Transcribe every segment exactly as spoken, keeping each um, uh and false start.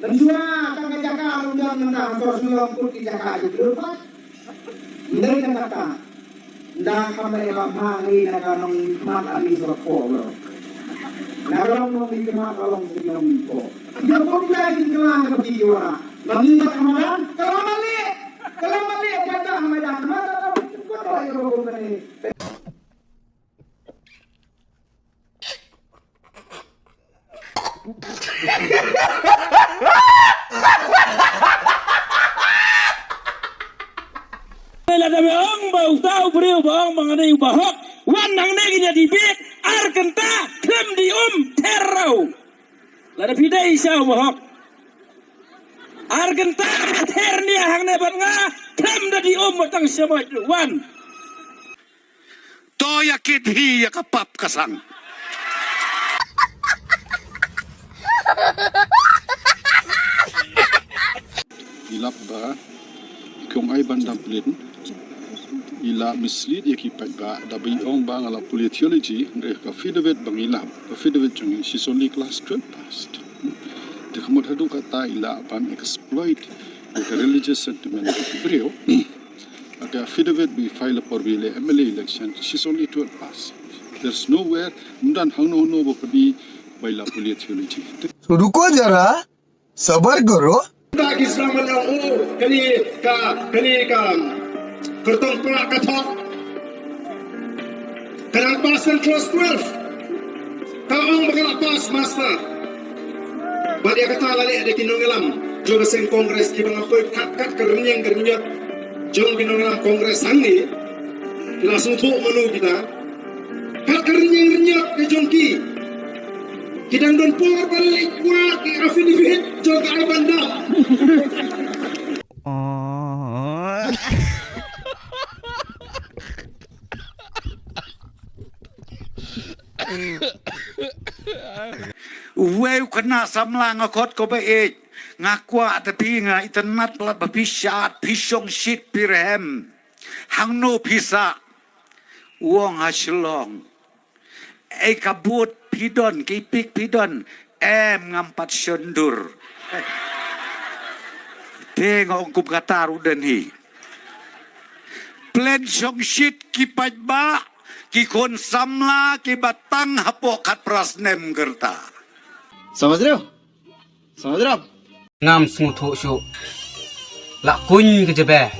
Lem shuwa tang ka jaka lum jam nang da sor shuwa kut ki jaka ji tu pat. Ndai ka kata. Nda kham re ba ma ngi na ka nong mat ani sor ko lo. Na ka long nong i mat ka long si nong ko. Yo ko nda ki kela ka pi yo ra. Nong i mat ka madan. Kela mali. Kela mali jaka madan. Mata ko ko to yo ko ni. Lada me ong ba uta u briew ba ong ba nga dei u bahok, wan hangne ngin ïa debate ar kynta, khlem di um ther rau. Lada phi dei sha u bahok, ar kynta ther nia hangne bad nga, khlem da di um, tang sha moj, wan. To ïa kit hi ïa ka pap ka sang. I lap ba i kong Aibandam Pilin i la mislead ïa ki paidbah da ba i ong ba nga la pule theology, hynrei ka affidavit ba ngi lap, ka affidavit jong ngi, she's only class twelve passed. Te ka mut haduh katta i la ban exploit ïa ka religious sentiment jong ki briew. Ka affidavit ba i file por ba i leh M L A election, she's only twelve pass. There's nowhere, ym don hangno hangno ba phi ba i la pule theology. तो रुको जरा, सबर करो। Ba ki sdang ban ong, oh, kane ka, kane ka kyrtong pla ka thok. Ka dang pass tang class twelve. Ka ong ba ka la pass master. Bad ïa kata la leh da ki nongïalam jong ka seng Congress kiba nga poi kat kat ka rynïeng ka rynïot jong ki nongïalam Congress hangne. Ki la sngewthuh mano kita. Kat ka rynïeng rynïot ka jong ki. Ki dang don por ban leit kwah ki affidavit jong ka Aibandam. Uwei u khynnah samla nga khot ko ba ïeit, nga kwah da phi, nga itynnad palat ba phi shad, phi shongshit, phi rhem. Hangno phi sah? U ong ha Shillong. Ei ka vote phi don, ki pick phi don, em ngam pat shon dur. Te nga ong kum kata ruh don hi. Plen shongshit ki paidbah, ki khun samla, kiba tang hapoh khatphra snem ka rta. समझ रहे हो? समझ रहे हो आप? Ngam sngewthuh shuh. La kuñ ka jebe.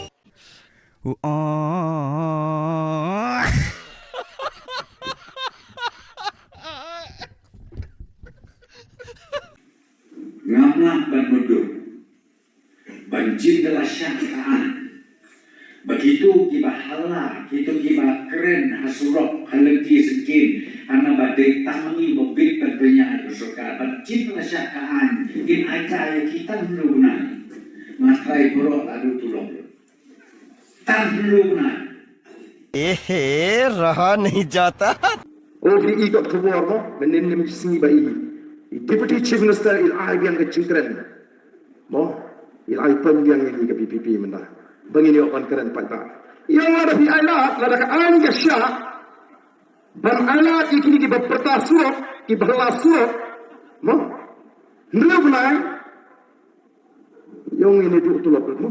Nga mlak ban mutdur ban jin da la shah ka aiñ ba kito kiba hala, kito kiba kren ha surok, ha lynti syngkien, hana ba dei tang ma ngi ba bit ban pynïaid ka sorkar, ban jin da la shah ka aiñ, ngin aita ïa ki tang hynriew bnai. Nga trai baroh la duh tulop. Tang hynriew bnai. ए हे, रहा नहीं जाता। O phi i kot khubor mo, mynnin nym sngi ba i, i Deputy Chief Minister i la ai biang ka jingkren. Mo, i la ai pom biang ïa ngi ka V P P mynta. Ba ngin ïoh ban kren paidbah. Ïa lada phi ai lad, lada ka aiñ ka shah ban ai lad ïa kine kiba pyrta surok, kiba la surok. Mo, hynriew bnai. Ïong ine duh tulop mo.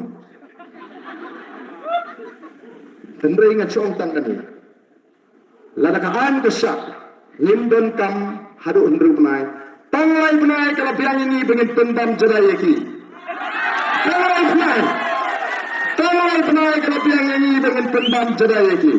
Hynrei ngan shu ong tang kane. Lada ka aiñ ka shah, ngim donkam haduh hynriew bnai. Tang lai bnai ka la biang ïa ngi ba ngin pynbam jadai ïa ki. Tang lai bnai. Tang lai bnai ka la biang ïa ngi ba ngin pynbam jadai ïa ki.